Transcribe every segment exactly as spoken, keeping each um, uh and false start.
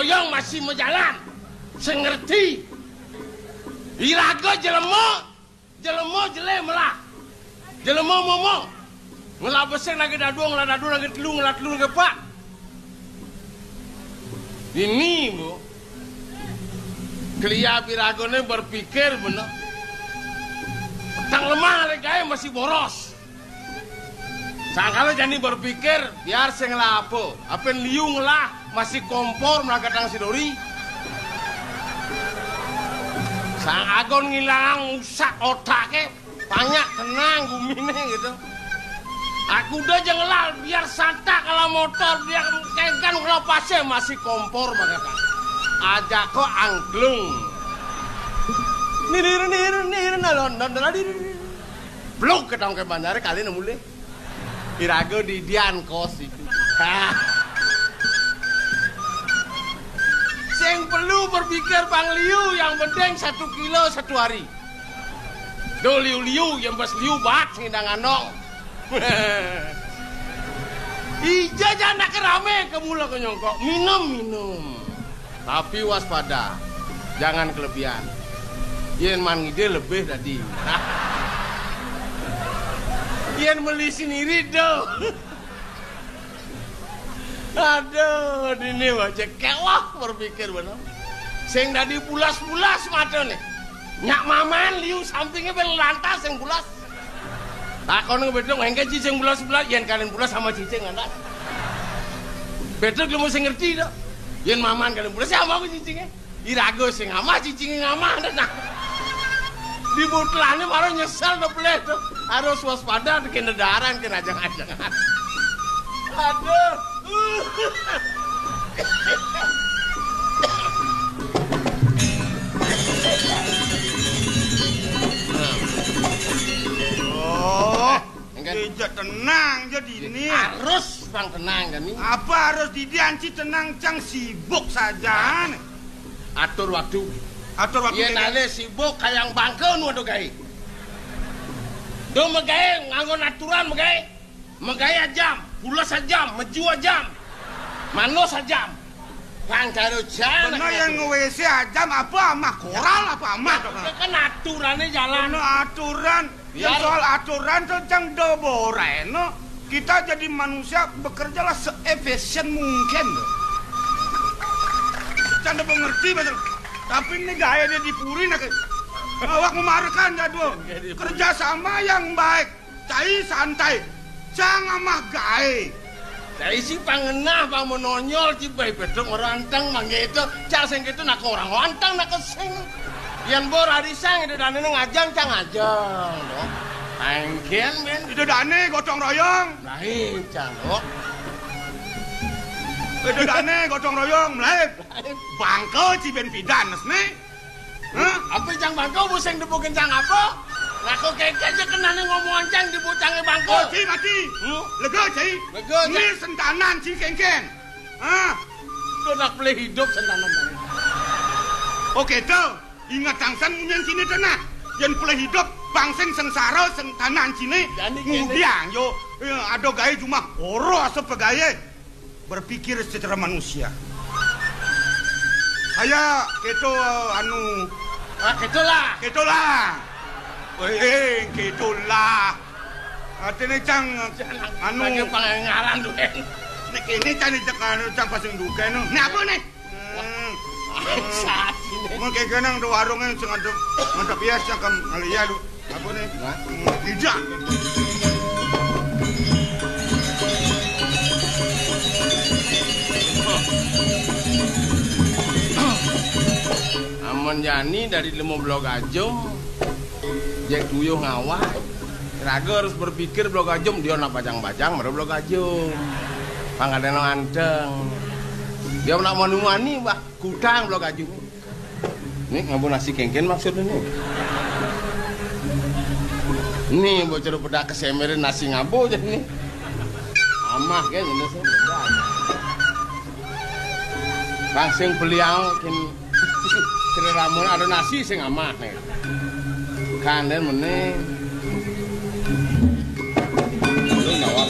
Royong masih majalan. Sing ngerti. Iraga jelema, jelema jelé melah. Jelema momo. Ngelah besik nagih dadua, ngelah dadua nagih telu, ngelah telu nagih epat. Ini, Bu. Kliab iragané berpikir bener. Tang lemah alé gaé masih boros. Sangkala jani berpikir, biar sing ngelah apa. Apin liu ngelah masih kompor melagatang si Dori. Sang Agon ngilangang usak otaké, banyak tenang guminé gitu. Aku udah aja ngelah, biar santak kalau motor, biar kegan kalau pasé masih kompor melagatang. Aja kok angklung. Nirir nir nir nalon nalon. Blok ke tongke bandar kali nemu lé. Iraga didian kos itu. Hah. Sing perlu berpikir pang liu, yang penting satu kilo satu hari. Do liu-liu, yang bas liu bat sing indang anong. Ija jana ke ramé ke mula ke nyongkok. Minum, minum. Tapi waspada, jangan kelebihan. Yén man ngidih lebih tadi. Yén meli sendiri do. Aduh, dini wajah kewah berpikir bener. Sing dadi bulas-bulas mata nih. Nyak maman liu sampingnya bel lantas sing bulas. Takon ke bedong, engke ci sing bulas-bulas, yén kalian bulas sama cicing lantas. Bedong lu mesti ngerti dong. Yén maman kalian bulas sama aku cicingnya. Iraga sing amah, cicingé ngamah, nah. Di butlahné baru nyesel to, pelih to. Harus waspada, kena daran, kena ajang-ajangan. Aduh. Oh, engke. Ija tenang, jadi ini. Harus bang tenang, kan, nih. Apa harus didianci tenang, cang sibuk saja, nih. Atur waktu. Atur waktu. Yén alé sibuk kayang bangka nu ada gaé. Do megaé nganggon aturan megaé. Megaé ajam, pules ajam, meju ajam. Manus ajam. Pang karo jan. Bener yang nge-W C ajam apa amah koral apa amah? Kan aturané jalan. Bener aturan. Yang soal aturan tuh cang do boreno. Kita jadi manusia bekerjalah seefisien mungkin. Cang do mengerti betul. Tapi ini gaya dia di puri nak. Awak memarekan jadwal. Kerja sama yang baik. Cai santai. Cang amah gaé. Cai si pangenah, pang menonjol, ci baé bedong orang anteng, mangga itu. Cang sing gitu nak orang anteng, nak kesing. Yén bor hari sang, itu dané ngajang, cang ngajang, no. Pangkén, men. Itu dané gotong royong. Lain, cang, no. Itu dané gotong royong, lain. Bangka ci ben pidan, nih. Hah? Apa cang bangka, bu sing debu kencang apa? Lah kok kéngkén aja kenané ngomongan cang di bocangé bangka. Oh, ci mati. Hmm? Lega, ci. Lega, ci. Ini sentanan ci kéngkén. Hah? Kok nak pelih hidup sentanan, Bang? Oke, tuh. Ingat tangsan munyan sini tenah. Yang pelih hidup, bangsen sengsara, sentanan sini. Jadi kéné. Ngudiang, yo. Ya, ada gaé cuma oro asa pegaé. Berpikir secara manusia. Saya keto anu. Ah, ketolah. Ketolah. Eh, ketolah. Artinya cang anu. Lagi pangaran tuh. Nek ini cang cek anu cang pasang duka anu. Ini apa nih? Hmm. Saat ini. Mun kayak kenang do warungnya sing ngadep ngadep ya cang kam ngeliat lu. Apa nih? Tidak. Amun jani dari lima belas gajum, jek tuyuh ngawah. Raga harus berpikir belas gajum, dia nak bajang-bajang, baru belas gajum. Pangkatnya anteng. Dia nak manu-mani, bah, kutang belas gajum. Nih, ngabo nasi kéngkén maksudnya nih. Nih, bocor pedak kesemerin nasi ngabo aja nih. Amah kan, ini sih. Bang sing beliau kin kira ramun ada nasi sing amah nih. Kanden meneh. Lu nyawa.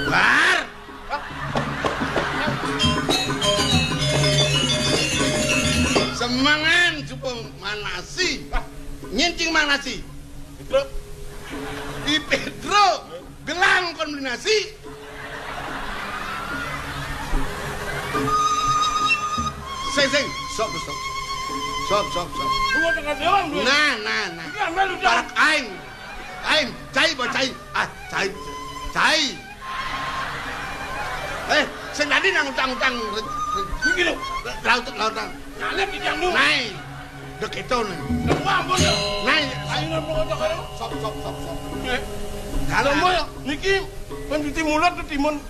Bar. Semangan coba manasi. Nyincing manasi. Pedro. Di Pedro. Gelang kon beli nasi. Sing, sing. Sop, sop. Sop, sop, sop. Gua tengah dewan, gua. Nah, nah, nah. Ini ambil udah. Parak aing. Aing, cai, bawa cai. Ah, cai. Cai. Eh, sing tadi nang utang-utang. Ini lho. Laut, lautan. Nyalip di tiang dulu. Naik. Dek itu nih. Wah, ampun, ya. Naik. Ayo, nang pokok tak ada. Sop, sop, sop, sop. Eh. Kalau mau ya, niki, kan cuci mulut tuh timun.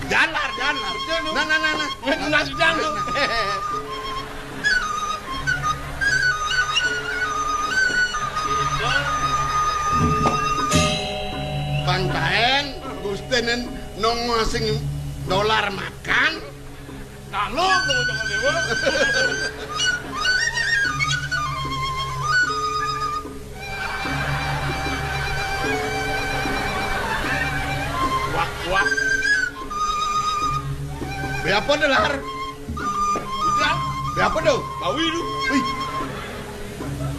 Jalar, jalar. Nah, nah, nah, nah. Wis nasi jangkung. Bang Taen, Gusten nong sing dolar makan. Nah, lo, lo jangan dewa. Wah, wah. Be apa dah, Lar? Udah. Be apa dah? Bawi lu. Wih.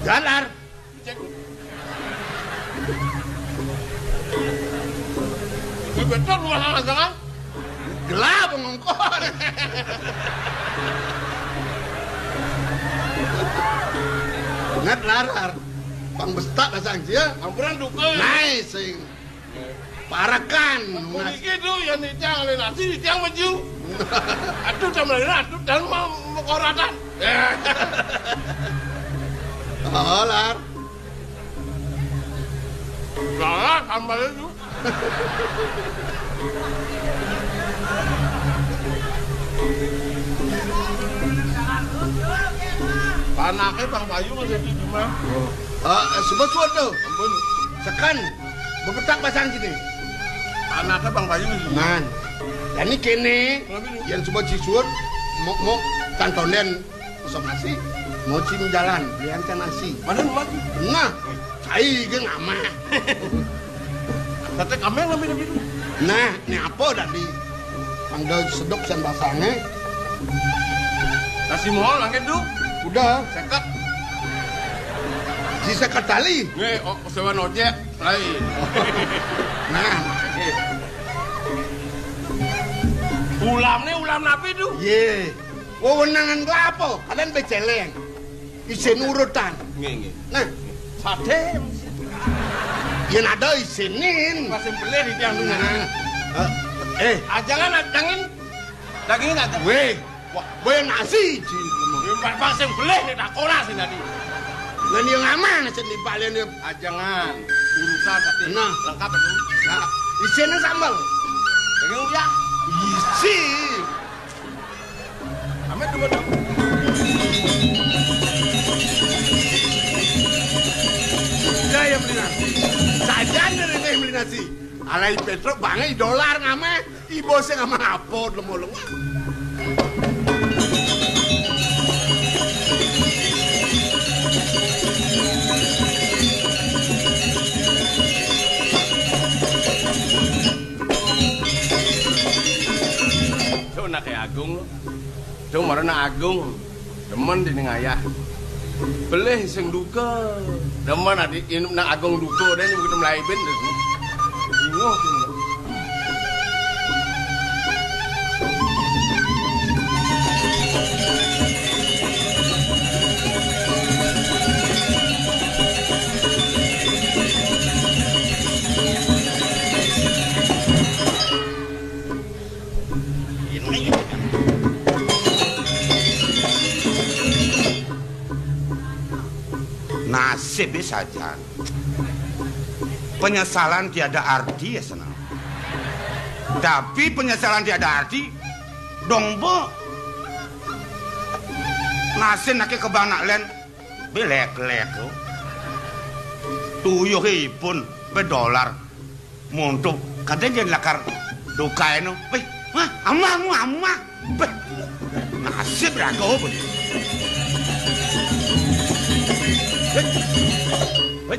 Jalar. Cek. Ini betul rumah sama jangan. Gelap ngongkon. Ngat larar. Pang bestak basang sia. Ampuran duka. Naik sing. Parakan. Puniki tuh yang nitang oleh nasi nitang maju. Aduh tambah lagi aduh dan mau mau koratan. Oh, lar. Salah tambah itu. Anaknya Bang Bayu masih di rumah. Oh. Eh, sebut suat tuh. Ampun. Sekan. Bepetak pasang sini. Anaknya Bang Bayu. Nan. Jadi kene yang coba sisur mau mau tantonden usap nasi. Mau cim jalan, belian can nasi. Mana rumah? Nah, saya juga ngama. Kata kamu yang ngambil itu. Nah, ini apa tadi? Panggal sedok sian basangnya. Nasi mohon langit tu. Udah. Seket. Si seket tali. Nih, oh, sewa ojek. Lain. Nah. Ulam ni ulam napi tu? Ye. Wewenangan gua apa? Kalian beceleng. Isin urutan. Nggih, nggih. Nah. Sate. Yen ada isinin. Masih boleh di tiang. Nah. Eh. Ajangan, ajangin. Dagingin aja. Weh. Wah, weh nasi, Ji. Memang sing boleh nek tak ora sing tadi. Lah ning aman sing dibalen ya. Ajangan. Urusan tadi. Nah. Lengkap itu. Nah, isine sambel. Ini ya. Isi. Amet dulu dong. Udah ya beli nasi. Sajan dari teh beli nasi. Alai Petro bangai dolar ngame. Ibu sing sama apa lemo-lemo. Tuh anaknya Agung lo. Tuh marana Agung. Demen dening ayah. Belih sing duka. Demen adi inep nang Agung duka deh nyebut mulai ben. Bingung. Nasib saja. Penyesalan tiada arti ya senang. Tapi penyesalan tiada arti dong be. Nasib nake kebanak len belek-lek tu. Tuyuh ipun bedolar. Monto, kadang dia lakar dokae no. Weh, wah, amah mu amah. Beh, nasib raga apa ni? Weh, weh.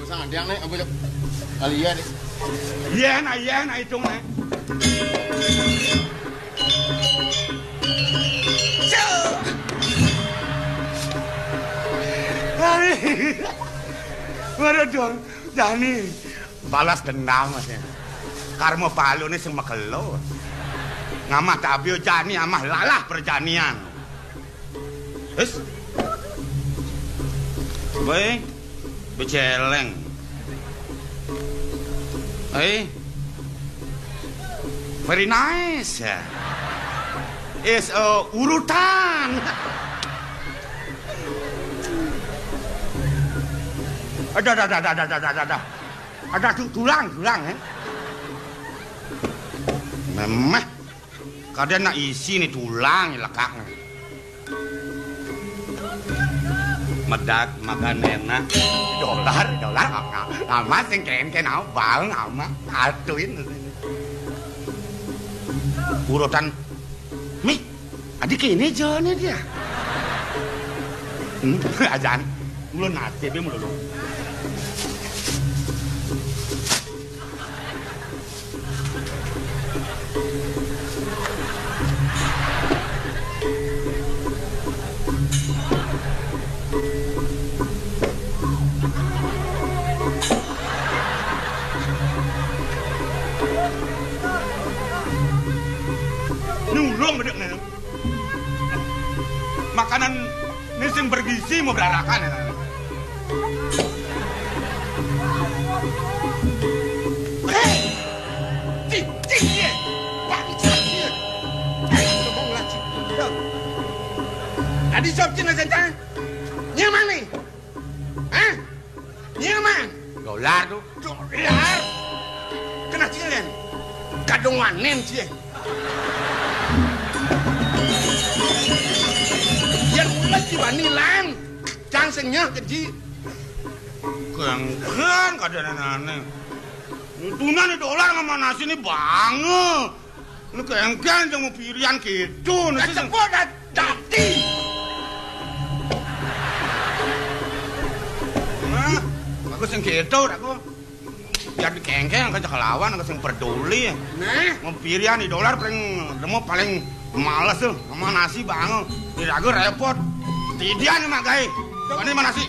Sangat dia ni apa tu? Alia ni. Yén, ah, yén, ah, itung, né. Cuk. Ai. Waduh, dong. Jani. Balas dendam, Mas, ya. Karma paluné sing makelo. Ngamah tabia jani amah lalah perjanian. Wis. Wéh, becéléng. Eh. Very nice. Is a urutan. Ada, ada, ada, ada, ada, ada, ada. Ada tu-, tulang, tulang, eh. Memeh. Kadén nak isi né tulang lekak. Medak makan enak. Dolar, dolar, ama, ama sing kénkén, ama baeng, ama atuin. Urutan, mi, adi kéné jani dia. Hmm, ajan, ulun nasibé melulu. Nulung bedek né. Makanan né sing bergizi mau berarakan ya. Hei! Cicing dia! Bangsat dia! Hei, ngomong lagi. Tadi sop Cina sentang. Nyamang nih. Hah? Nyamang. Dolar tuh. Dolar. Kena cilen. Kadung wanen cie. Yan mulai ci bani lan. Cang sing nyeh keji. Kengken kada nane. Tuna ni dolar ngamah nasi ni bange. Ni kengken jang mau pirian gitu. Nasi sing. Kecepo dah dati. Nah, aku sing gitu aku. Biar dikengkeng, aku cek lawan, aku sing peduli. Nah. Mau pirian di dolar paling, demo paling males tuh, sama nasi bangun. Di ragu repot. Tidian nih, Mak Gai. Ini mana sih?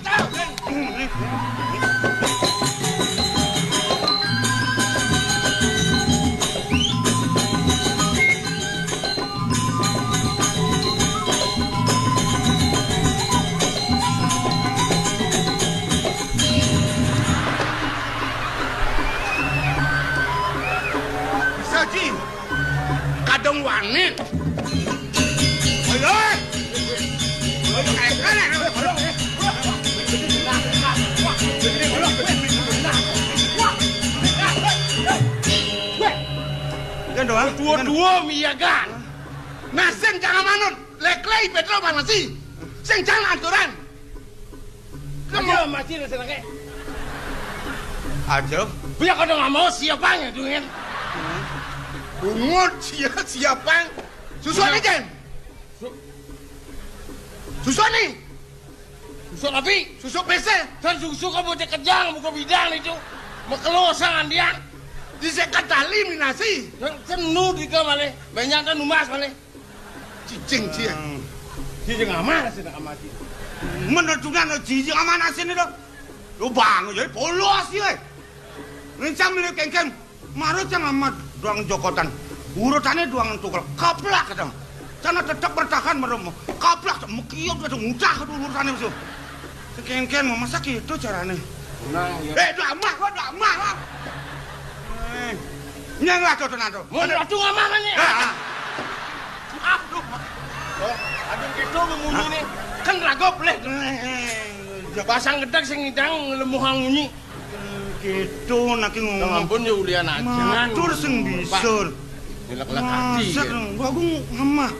Bisa, Ji. Kadung wani. Ayo. Weh. Kan doang. Dua-dua miyagan. Nah, sing jangan manut. Leklei Petro Panasi. Sing jangan aturan. Aja masih ada senengnya. Aja. Biar kau nggak mau siapa yang duit? Bungut sia-, siapa? Susu nih, Jen. Su-, susu nih. Susu apa? Susu P C. Dan susu kamu cek kejang, buka bidang itu. Makelo sangan dia. Di sekat tali minasi. Dan senu di kamar, banyak kan numas, mana? Cicing, cie. Hmm. Cicing aman sih, nak aman sih. Menentukan cicing aman sih nih, dong. Lu bang, jadi polos sih, eh. Rencang milik kengkeng. Marut yang amat doang jokotan. Urutannya doang tukul. Kaplak, kadang. Sana tetap bertahan, merem. Kaplak, mekiok, kadang mudah, aduh, urutannya musuh. Kengkeng mau masak itu caranya. Tenang, ya. Eh, udah amat, gua udah amat, gua. Eh, nyang lah, tuh, tenang, tuh. Mau ratu nggak makan, ya? Ah, ah. Aduh. Oh, aduh gitu lu munyi nih. Kan ragop leh. Eh, eh, eh. Pasang gedeg sing ngidang lemuhang munyi. Gitu naki ngomong. Ampun ya ulian aja. Matur sing bisur. Ngelek-lek hati. Masak ya. Gua, gua ngemah.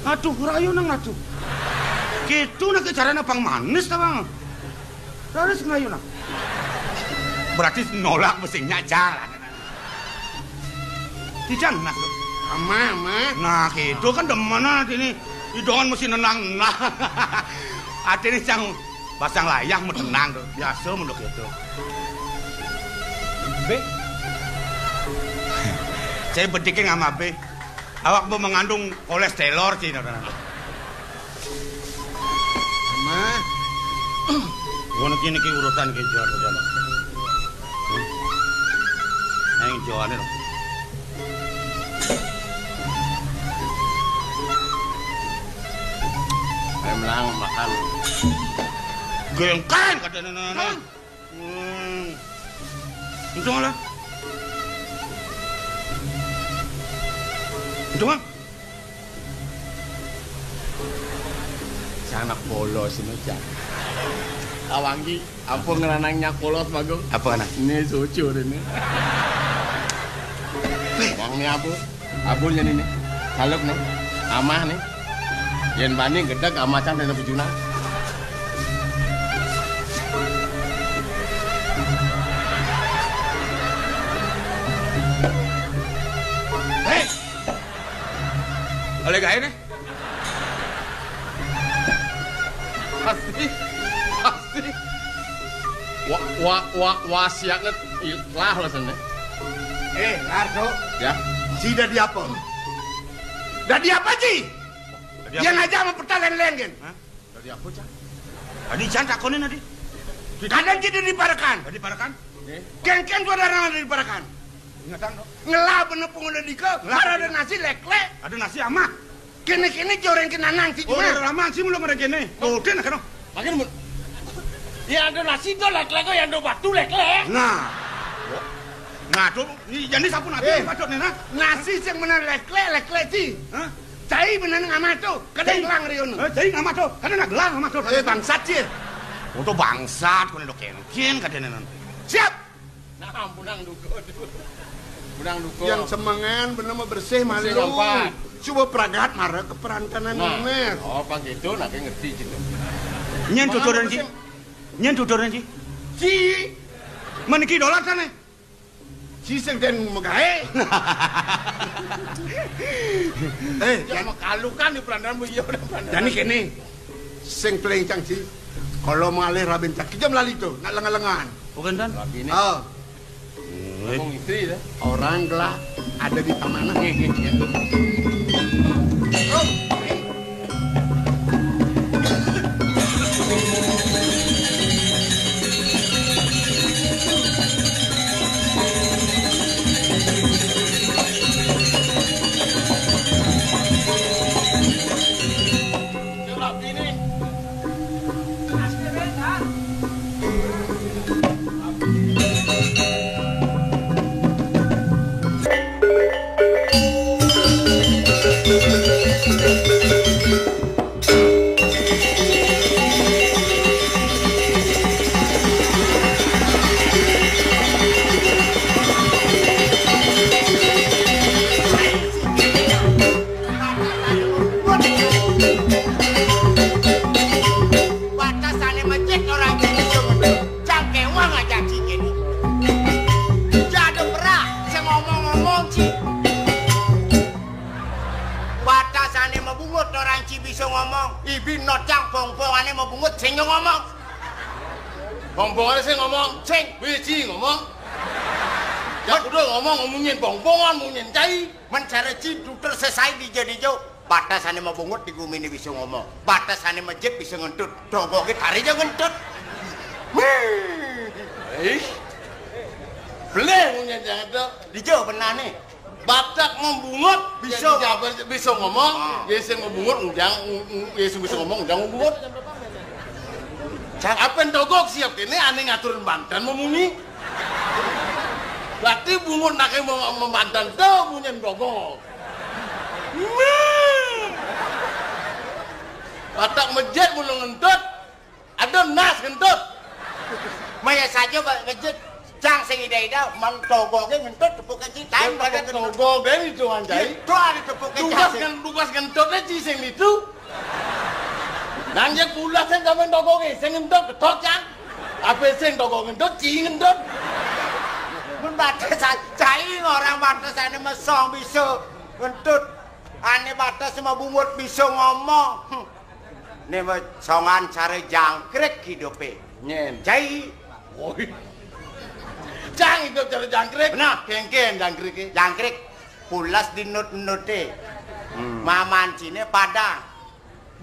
Aduh, rayu nang aduh. Gitu naki caranya pang manis ta, Bang? Terus ngayunan. Berarti nolak mesinnya jalan. Dijan, nah. Ama, ama. Nah, gitu kan demenan ini. Idongan mesti nenang. Nah. Artinya cang basang layah mau tenang tuh. Biasa menurut gitu. Be, Saya bedike ngamabe. Awak mau mengandung kolesterol, Ci, nah, nah, nah. Mah. Ngono ki niki urusan ki jual, jual. Hmm. Ayo, jual lho. Ayo, melang makan. Gengkan, kata nenek. Hmm. Untung lah. Untung lah. Anak polos ini, Cak. Awanggi, apa ngeranang nyak polos, Bagong? Apa, anak? Ini cucu ini. Weh. Yang ini apa? Abul yen ini. Saluk nih. Amah nih. Yen bani gedeg amah cang dene bujuna. Hei. Oleh gawe nih. Pasti. Pasti. Wa, wa, wa, wasiatnya ikhlas lah sini. Eh, Nardo. Ya. Si dadi apa? Dadi apa, Ci? Dadi apa? Yang aja sama peta leng-leng, Gen. Hah? Dadi apa, Cang? Tadi Cang takonin tadi. Kadang Ci dadi parekan. Dadi parekan? Eh? Kengken tuh ada orang dadi parekan. Ingatan, dong. Ngelah bener pungun dadi ke, ngelah ada nasi lek-lek. Ada nasi ama. Kene-kene joreng kenanang si. Oh, cuma. Udah lama sih belum ada kene. Tuh, dia nak kena. Makin mun. Ya ada nasi tuh lek-lek, ya ada batu lek-lek. Nah. Nah, tuh, ini jadi sapu nanti. Eh, patut nih, nah. Nasi sing bener lek-lek, lek-lek sih. Hah? Cai bener ngamah tuh, kadang cai. Ngelang riun. Eh, cai ngamah tuh, kadang ngelang ngamah tuh. Eh, bangsat sih. Untuk bangsat, kau nih dok kengkin, kadang nenek. Siap. Nah, punang duko, duko. Punang duko. Yang semengan bener mau bersih, bersih malu. Gampang. Coba pragat marah ke perantanan. Nah, ini. Oh, apa gitu, nah, kayak ngerti gitu. Nyen tuturan, Ci. Nyen tuturan, Ci. Ci. Meniki dolar sana. Ci sing den megae. Eh, ya, makalukan di perantanan, Bu, iya, udah perantanan. Jani kene. Sing pelencang, Ci. Kalau malih rabi cak kejam lali tuh, nak lengan-lengan. Bukan, kan? Rabi ini. Oh. Ngomong istri, ya. Orang gelah ada di taman. Nggih, nggih, nggih. Batasane masjid ora jujur. Cangkewang aja cincin. Jada berak, sing ngomong-ngomong, Ci. Batasane mabungut orang Ci bisa ngomong. Ibi not cang bong-bongane mabungut sing ngomong. Bong-bongane sing ngomong. Sing. Wiji ngomong. Ya udah ngomong, ngomongin bong-bongan, ngomongin cai. Men cara Ci duter sesai di jadi jo. Batasane mabungut di gumine bisa ngomong. Batasane masjid bisa ngentut. Dogoke tari aja ngentut. Wih. Ih. Beleh ngomongin jangan tuh. Di jo benane. Batak mabungut, bisa. Bisa ngomong, ah. Ya sing mabungut, ngundang, ng-, ng-, ya sing bisa ngomong, ngundang mabungut. Cak. Apa yang dogok siap ini, aneh ngaturin banten mamuni. Berarti bungut nake mau membanten tuh, bunyi dogok. Batak masjid mulu ngentut, ada nas ngentut. Maya saja, Pak, ngejut. Cang sing ida-ida, mang togoke ngentut tepuk kecil. Kan pada togoke itu, Anjay. Itu ada tepuk kecil. Tugas kan, tugas ngentut aja sing itu. Nang yang pula sing sama togoke, sing ngentut ketok, Cang. Apa sing togok ngentut, ci ngentut. Mun batas cai orang batasane mesong bisa ngentut. Ane batas mabungut bisa ngomong. Hmm. Ne mah songan cara jangkrik hidupe. Nyen. Cai. Woi. Cang hidup cara jangkrik. Benar. Kengken jangkrike. Jangkrik. Pulas dinut-nuté. Hmm. Mamanciné padang.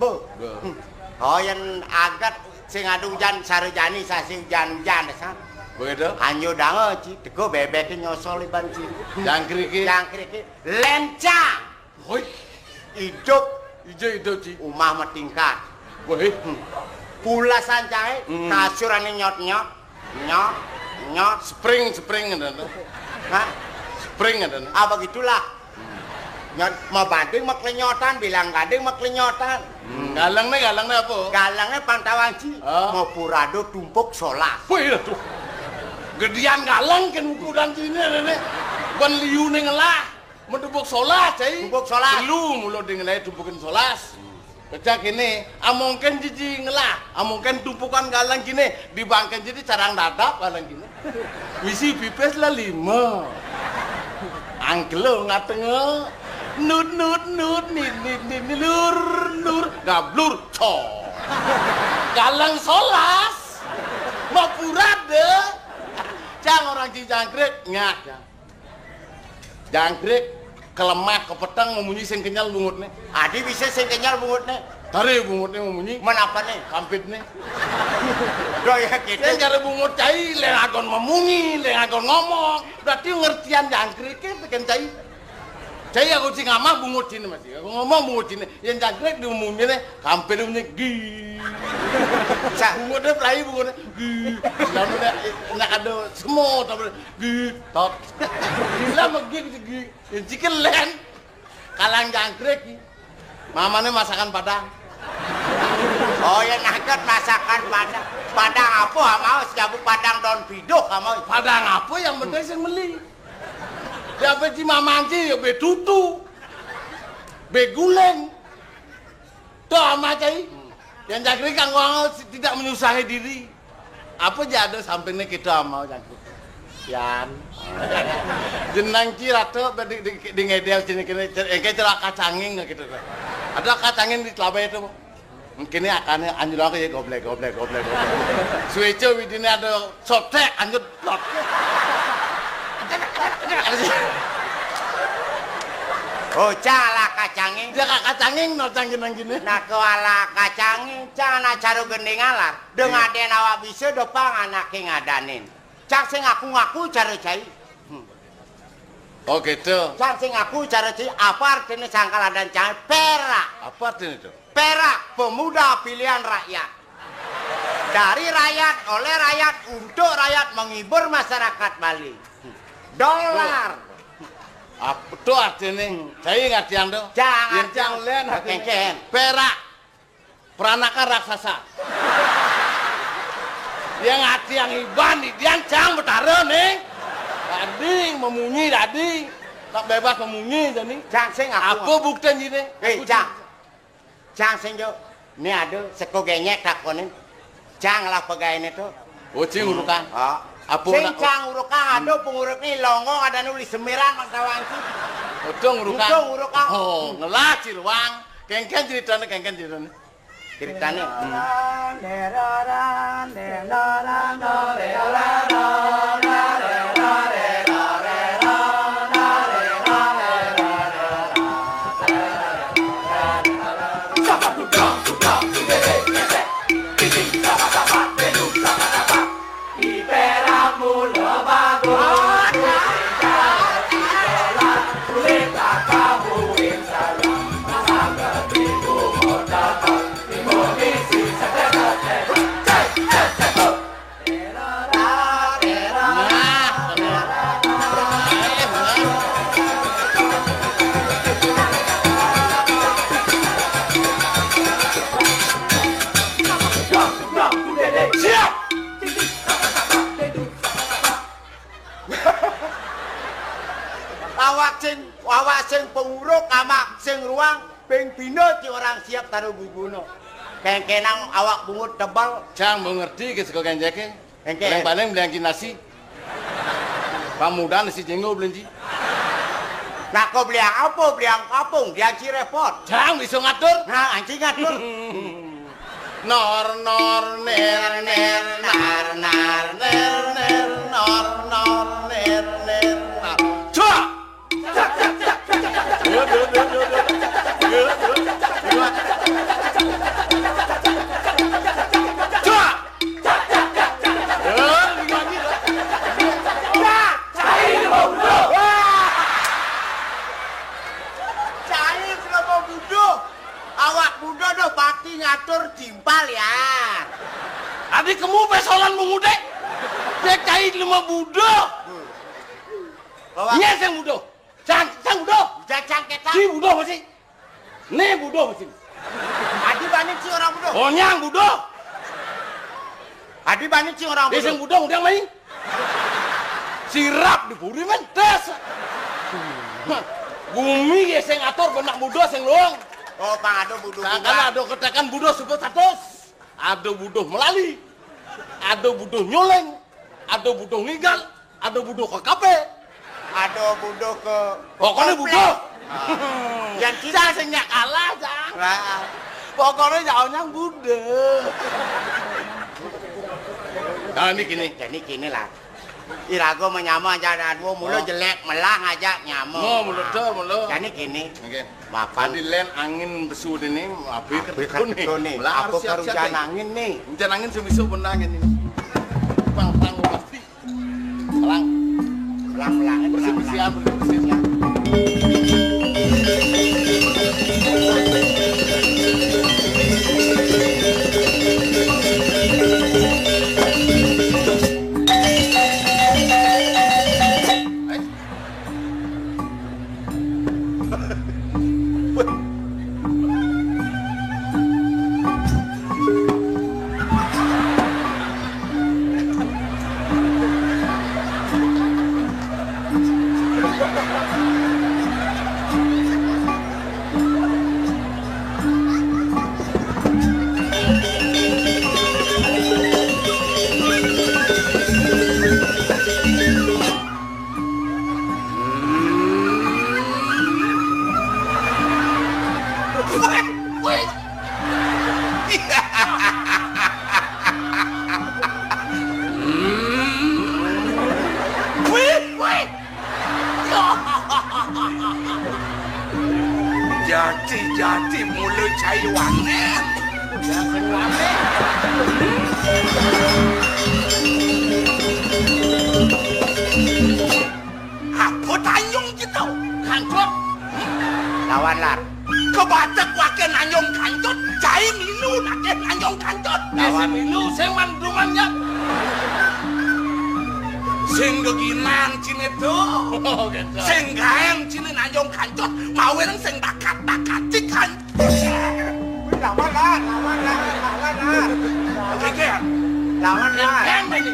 Bo. Bo. Hmm. Oh, yén aget sing adu ujan sarejani sasi ujan-ujan, sa. Begitu? Anjo dange, Ci. Teko bébéké nyosol iban, Ci. Jangkriké. Jangkriké. Lencang. Woi. Idup. Ijo idup, Ci. Umah matingkat. Woi. Hmm. Pulasan cai, hmm, kasur ané nyot-nyot. Nyot, nyot. Spring, spring ada tuh. Hah? Spring ada tuh. Ah, begitulah. Nyot, mau banding mau kelenyotan, bilang gading mau kelenyotan. Hmm, galangné, galangné apa? Galangné pantawang, Ci. Ah. Mau purado tumpuk solas. Wih, aduh. Gedean galang kan ukuran sini, Nenek. Ban liuné ngelah. Mentumpuk solas, cai. Tumpuk solas. Lu mulu dingin aja tumpukin solas. Pecah kene, amongken jiji ngelah, amongken tumpukan galang kene, dibangken jiji carang dadap galang kene. Misi pipis lah lima. Angkelo ngatenge. Nut, nut, nut, nit, nit, nit, nit, lur, lur, gablur, cor. Galang solas. Mau purade. Cang orang Cicangkrik, ngah, Cang. Jangkrik, kelemah, kepeteng, memunyi sing kenyal bungutné. Adi bisa sing kenyal bungutné. Tari bungutné memunyi. Menapané? Kampitné. Doh ya gitu. Sing kare bungut cai, leng agon memunyi, leng agon ngomong. Berarti ngertian jangkriké bikin cai. Cai aku sing ngamah bungut sini masih. Aku ngomong bungut sini. Yang jangkrik di umumnya nih, kampit memunyi. Gi. Sa- Bungutné pelai bungutné. Gi. Lalu nek ada semut, apa? Gi, tot. Gila megi, gi. Yang cikin len. Kalang jangkrik. Mamané masakan Padang. Oh ya, nangket masakan Padang. Padang apa, amau? Sejabu Padang daun piduk, amau. Padang apa yang penting sing meli? Ya apa, Ci, mamanci ya betutu. Beguling. Tuh amat, Cai. Yang jangkrik kanggo tidak menyusahi diri. Apa jado sampingné kita amal jangkrik? Yan. Jenang Ci rata di, di, di ngedel sini kene, engke celaka canging gitu. Ada kacangin di telabai itu. Mungkin ini akannya anjur aku ya goblek, goblek, goblek, goblek. Suwece widine ada sotek anjur plot. Oh, cala kacanging. Dia kacanging no cangin nang gini. Nah, kewala kacanging, cana caru gending alar. Dengan aden awak bisa dopang anake ngadanin. Cang sing ngaku-ngaku cara cai. Hmm. Oh, gitu. Cang sing ngaku cara cai, apa artinya sangkal adan cai? Perak. Apa artinya itu? Perak, pemuda pilihan rakyat. Dari rakyat, oleh rakyat, untuk rakyat, menghibur masyarakat Bali. Dolar. Apa tuh artinya? Cai ngertian tuh. Jangan. Yang cang len, kengken. Perak. Peranaka raksasa. Yang ati yang iban di dian cang betara nih. Tadi memunyi tadi. Tak bebas memunyi tadi. Cang sing aku. Apa bukti ini? Eh, cang. Cang sing jo. Ini ada seko genyek takonin. Cang lah pegawai ini tuh. Oh, cing urukan. Ah. Apa sing nak cang urukan ada penguruk nih longong ada nulis semiran mak tawang ki. Utung urukan. Utung urukan. Oh, ngelah ciruang. Kengken ceritanya, kengken ceritanya. Ceritanya. Hmm. Awak sing, awak sing penguruk, amak sing ruang, ping pina ci orang siap taruh guguna. Kengkenang awak bungut tebal. Cang mengerti ke seko genjeke. Engke. Paling-paling beli angki nasi. Pamudan nasi jenggo belenji. Nah, kau beli apa? Beli ang kapung, dia ci repot. Cang bisa ngatur. Nah, anci ngatur. Nor nor ner ner nar nar ner ner nor nor ner ner nar. Cak! Cak, cak, cak. Tur timpal ya. Adi kemu pesolan mengudek. Cek cai lima budo. Bawa. Nyé sing budo. Sang, sang budo. Jajang kita. Si budo masih. Né budo masih. Adi bani ci orang budo. Onyang budo. Adi bani ci orang budo. Sing budo udah main. Sirap di puri mentes. Gumi ya sing atur benak budo sing luang. Oh, pang ada budo. Nah, kan ada ketekan budo sebut status. Ada budo melali. Ada budo nyoleng. Ada budo ngigal. Ada budo ke kafe. Ada budo ke pokoknya budo. Yang kita sing kalah, Jang. Pokoknya jauhnya budo. Nah, ini gini. Jadi gini lah. Irago menyama aja dan mulu jelek melang aja nyama. Mau mulu tuh mulu. Jadi gini. Oke. Mapan. Tadi len angin besu ini, abih ketekun nih. Aku karujan angin nih. Hujan angin semisal benar angin ini. Pang pang pasti. Pelang. Pelang pelang. Bersih bersihan, bersih bersihan. Jadi-jadi mula cai wanen. Apa tanyung kita? Kangkut. Lawan lar. Kebatek wakil nanyung kantut, cai milu nakeh nanyung kantut. Lawan. Milu sing manduman ya. Sing geginan cine tu. Oh, gitu. Sing gaen cine nanyung kantut, mawin sing takat-takat cikan. Lawan lah, lawan lah, lawan lah. Oke, oke. Lawan lah. Yang ini.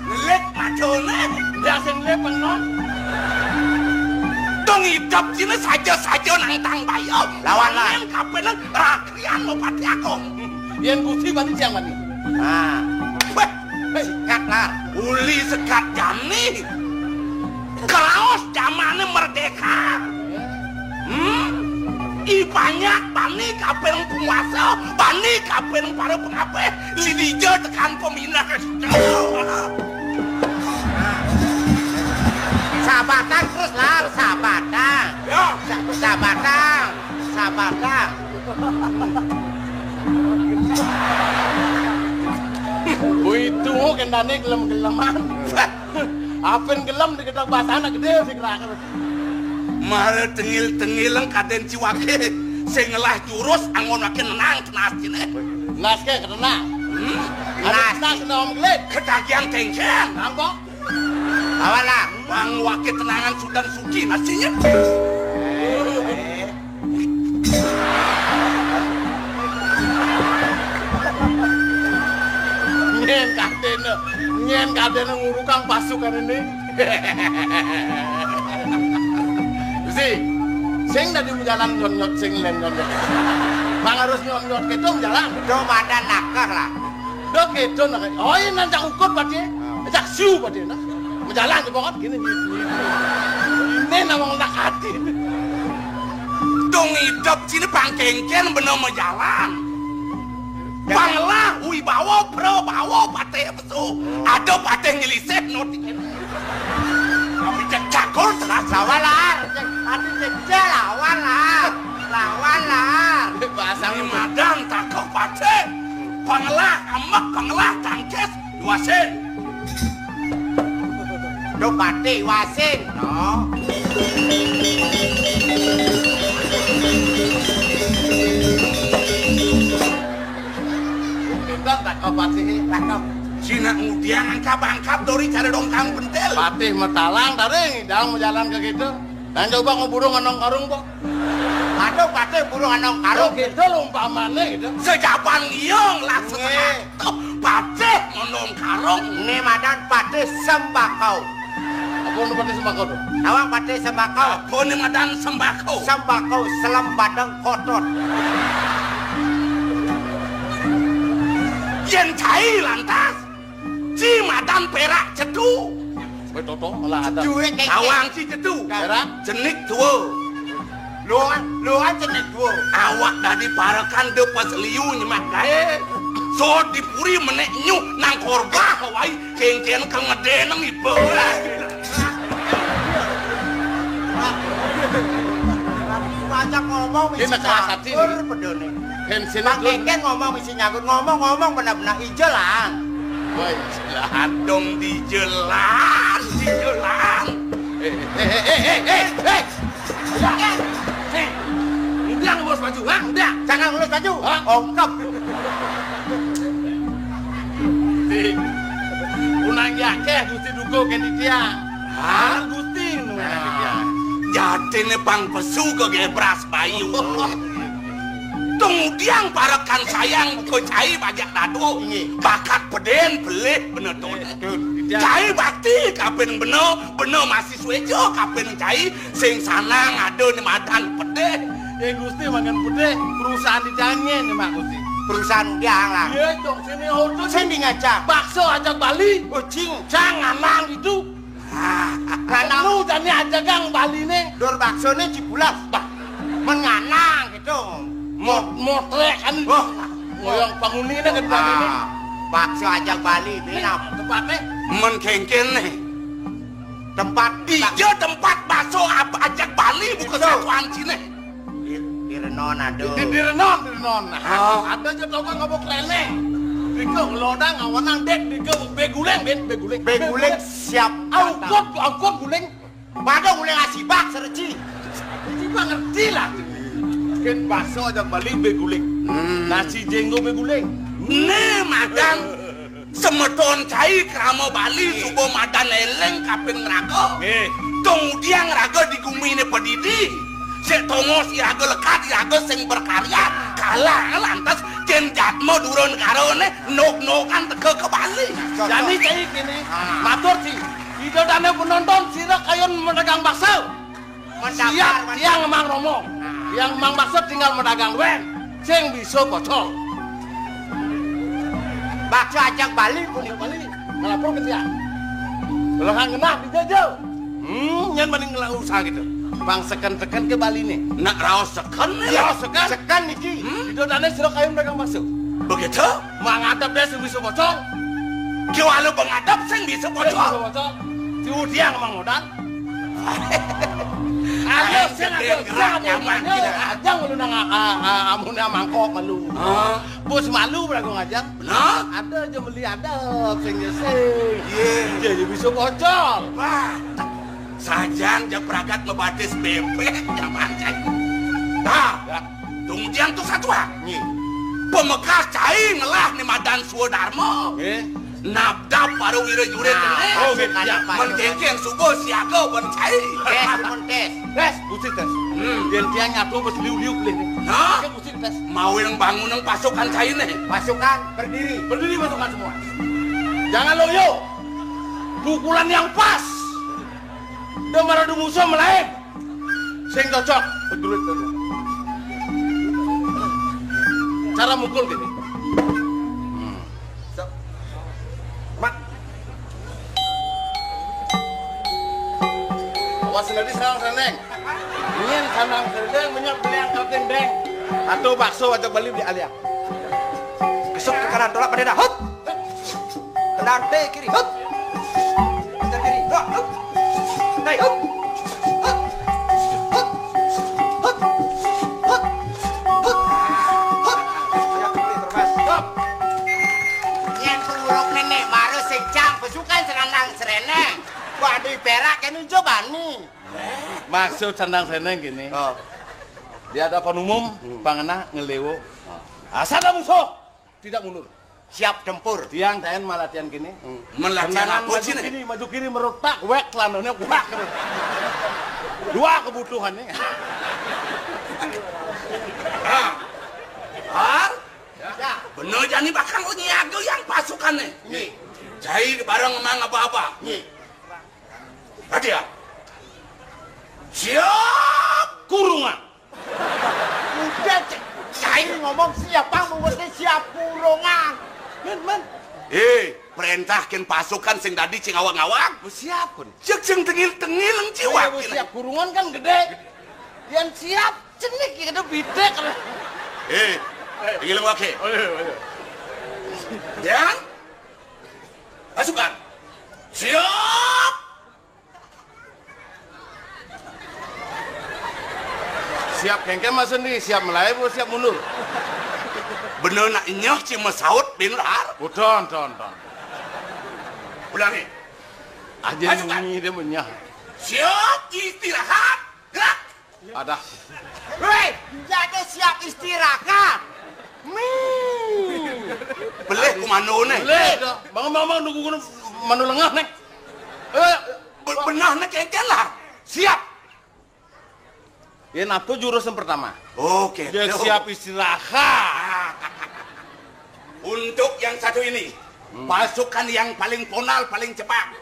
Ngelik macone. Biasa ngelik penon. Dong idep cine saja-saja nang tang bayam. Lawan lah. Yang kapenan rak Yan mau pati agung. Yén Gusti bani siang bani. Nah. Wéh, sekat lar. Uli sekat jani. Keraos jamane merdeka. Hmm? I banyak bani kaping penguasa, bani kaping para pengabeh, lidija tekan pemindah. Sabatan terus lar, sabatan. Ya. Sa-, sabatan. Sabar, Kang. Kuwi tuh kendane gelem-geleman. Apen gelem diketok basana gedhe sing raket. Mare tengil-tengil kadén ciwake sing ngelah jurus anggon wake nenang tenas dine. Nas ke kenal. Hmm? Nas. Nas kena om gelit. Ketagihan tengkeng. Ampok. Awalah, bang wakil tenangan Sudan Suki nasinya. Nyén kadéna, nyén kadéna ngurukang pasukan ini. Si, sing dadi jalan nyot-nyot, sing lén nyot-nyot. Bang harus nyot-nyot kéto jalan. Do madan nakar lah. Do kéto nak. Oh, ini nanti ukur pati. Ajak siu pati nah. Majalan di pokok gini. Ini nama ngundang hati. Dong idep sini pangkengken bener majalan. Panglah wibawa prabawa patih pesu. Ada patih ngelisih no. Tapi cek cakul teras. Lawan lah. Tapi cek lawan lah. Lawan lah. Bahasa madan takok patih. Pangelah ambek, pangelah tangkis, wasin. Duh pati wasin, no. Patih. Cakep. Cina ngudiang angkap-angkap dori cara dongkang pentil. Patih matalang tadi, dalam jalan ke gitu. Dan coba nguburu ngenong karung, Pak. Aduh, patih buru ngenong karung. Gitu lho umpamane gitu. Sejaban liung lah. Nggih. Sesetengah. Patih ngenong karung. Ini madan patih sembakau. Apa nu patih sembakau tuh? Awak patih sembakau. Apa ni madan sembako? Sembako selem badeng kotor. Yen cai lantas, ci madan perak cedu. Weh, toto malah ada. Duit kek. Awang ci cedu. Perak? Jenik dua. Luan, luan jenik dua. Awak dadi parekan de pas liu nyemak gae. So dipuri menek nyu nang korba wai kengken kengede nang iba. Banyak ngomong. Ini mesti kelas hati campur nih. Pedone. Pensiun Pak dulu. Kengken ngomong mesti nyangkut, ngomong-ngomong benar-benar ijelan. Wah, ijelan dong, dijelan, dijelan. Eh, eh, eh, eh, eh, eh, eh. Hei, udah ngelus baju, ha? Udah. Jangan ngelus baju. Hah? Ongkep. Di, unang yakeh, Gusti Duko, kendi tiang. Hah? Gusti, nu kendi tiang. Jatine pang pesu ke gebras bayu. Tungdiang parekan sayang buka cai bajak dado. Inggih. Bakat peden pelih bener to. Betul. Cai bakti kapin beno, beno masih suejo kapin cai sing sanang ada ni madan pedih. Eh, Gusti mangan pedih, perusahaan di jange ni mak Gusti. Perusahaan udiang lah. Iya dong, sini hodo. Sing di ngajak. Bakso ajak Bali. Oh, cing. Cang anang itu. Kanang. Lu jani aja gang Bali nih. Dur bakso nih cipulas. Bah, menganang gitu. Mot-, motrek kan. Wah. Ngoyong pangunine gedang ini. Ah, bakso ajak Bali, binap. Tempatnya? Men kengken nih. Tempat. Iya, tempat bakso apa ajak Bali, bukan itu. Satuan sini. Di, di Renon ada. Di, di Renon, di Renon. Nah, oh. Ada aja tau kan ngabok lele. Diko ngelodang, ngawanang dek, diko beguling, ben, beguling. Beguling siap. Aukot, aukot guling. Pada guling asibak sereci. Asibak ngerti lah. Ken bakso ajak Bali beguling. Hmm. Nasi jenggo beguling. Nih, madan. Semeton cai krama Bali suba madan eleng kapin ngraga. Nggih. Tong udiang raga di gumine padidi. Sek tongos iraga lekad iraga sing berkarya. Kalah lantas ken jatma dura negarane nok-nokan teka ke Bali. Cocok. Jani cai kene. Ah. Matur ci. Ida dane penonton sira kayun medagang bakso. Siap, tiang Mang Romo. Nah. Tiang Mang Bakso tinggal medagang wen. Sing bisa pocol. Bakso ajak Bali pun Bali. Ngelapor ke tiang. Belakang genah di jojo. Hmm, nyen mending ngelang usaha gitu. Bang seken-seken ke Bali nih. Nak raos seken ya? Raos seken. Seken niki. Hmm? Ida dane sira kayun medagang bakso. Begitu? Mangadep deh sing bisa pocol. Ki walu pengadep sing bisa pocol. Sing bisa pocol. Si udiang mang modal. Ayo, sing ayo, sing ayo, nyaman, ayo, ayo. Ajang lu nang, a, a, a, amune mangkok malu. Hah? Bos malu berago ngajang. Benar? Ada aja meli ada, sing ya sing. Iya. Jadi bisa bocor. Wah, sajang ja pragat ngebatis bebek, nyaman, cai. Nah, ya. Tungdiang tu satua. Nggih. Pemekas cai ngelah ni madan Swadarma. Nggih. Nabdab para wira jurit. Nah, ini. Oh, nggih, ya. Men kengken subuh siaga ban cai. Tes, mun tes. Tes, mesti tes. Hmm. Yen tiang nyatu bes liu-liu pelih ni. Nah. Oke, mesti tes. Mau yang bangun yang pasukan cai ni. Pasukan berdiri. Berdiri pasukan semua. Jangan loyo. Pukulan yang pas. Dia marah musuh melain. Sing cocok, beduit cocok. Cara mukul gini. Hmm. Mat. Awas nanti serang seneng. Ingin sanang seneng, minyak beli angkat dendeng. Atau bakso atau Bali di alia. Besok ke kanan, tolak pada dah. Hup! Tendang T kiri. Hup. Tendang kiri. Hup. Hup. T. Hup. Hup. Hup. Hup. Hup. Hup. Ya, boleh, terus. Hup. Yen penguruk nenek baru sejam besukan serandang sereneng. Wah, di perak kan hijau bani. Maksud sandang seneng gini. Oh. Di hadapan umum, hmm, pangenah ngelewo. Asal ada musuh, tidak mundur. Siap tempur. Tiang taén malah tiang kéné. Hmm. Melatihan apa maju sih, nih? Kiri, maju kiri, merutak, wék, lanune, wék. Dua kebutuhannya. Ah. Har? Ya. Bener jani bakal nyiaga yang pasukannya. Nggih. Cai bareng mang apa-apa. Nggih. Latihan. Siap kurungan. Udah, cai ngomong siap, Bang, mungkin siap kurungan. Men, men. Eh, perintahkan pasukan sing tadi cing awak-awak. Siap, kun. Cek sing tengil-tengil, cing siap kurungan kan gede. Yang siap, cenik ya, ada bidek. Eh, tengil wake. Oh, iya, iya. Yang pasukan. Siap. Siap kéngkén maksud nih, siap mulai apa siap mundur? Bener nak nyeh cing mesaut bin har. Udah, udah, udah. Ulangi. Aja pasukan. Nyanyi dia punya. Siap istirahat. Gerak. Ada. Wéh, jadi siap istirahat. Mi. Beleh ku mano né. Beleh dah. Bangun, bangun, bangun, nunggu gunung mano lengah né. Eh, be- benar né kéngkén lah. Siap. Ya, napa jurus yang pertama? Oke. Dia siap istirahat. Untuk yang satu ini, pasukan yang paling ponal, paling cepat.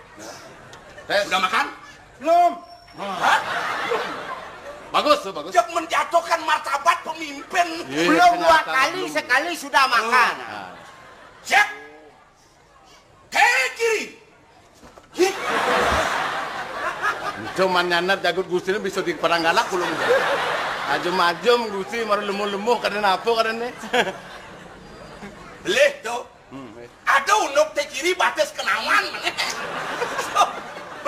Sudah makan? Belum. Hah? Bagus tuh, bagus. Cek menjatuhkan martabat pemimpin. Iya, belum dua kali, sekali sudah makan. Siap. Ke kiri. Cuman nyanat jagut Gusti ini bisa di perang galak belum? Ajem-ajem Gusti maru lemuh-lemuh kadén apa kadén né. Belih tuh. Hmm, eh. Ada unduk té kiri batis kenawan.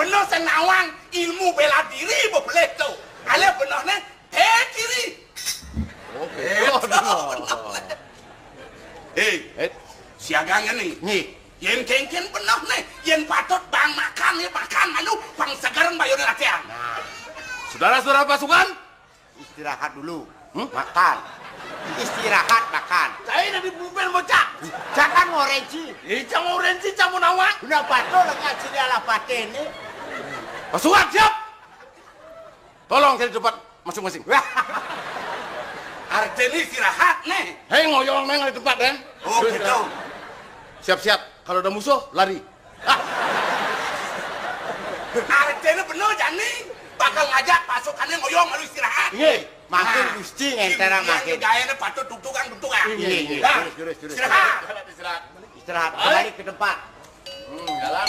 Bener sing nawang ilmu bela diri bebelih tuh. Alih bener né té kiri. Oke. Eh, siaga ngene. Nggih. Yen kéngkén bener né, yen patut bang makan ya makan malu bang seger bayar latihan. Nah, saudara-saudara pasukan, istirahat dulu. Hmm? Makan. Istirahat, makan. Saya dari pemimpin bocah. Jangan ngorenci. Ih, jangan ngorenci, jangan nawang. Udah patut lah ngaji dia lah paten né. Pasukan siap. Tolong cari tempat masing-masing. Artinya istirahat né. Hei, ngoyong né di tempat, eh. Oh, gitu. Siap-siap. Kalau ada musuh, lari. Artinya bener jani bakal ngajak pasukannya ngoyong lalu istirahat. Nggih. Makin Gusti ngentera makin. Gayanya patut duduk-dudukan, duduk-dudukan. Nggih, nggih. Nah, terus, terus, terus. Istirahat. Istirahat. Kembali ke tempat. Hmm, jalan.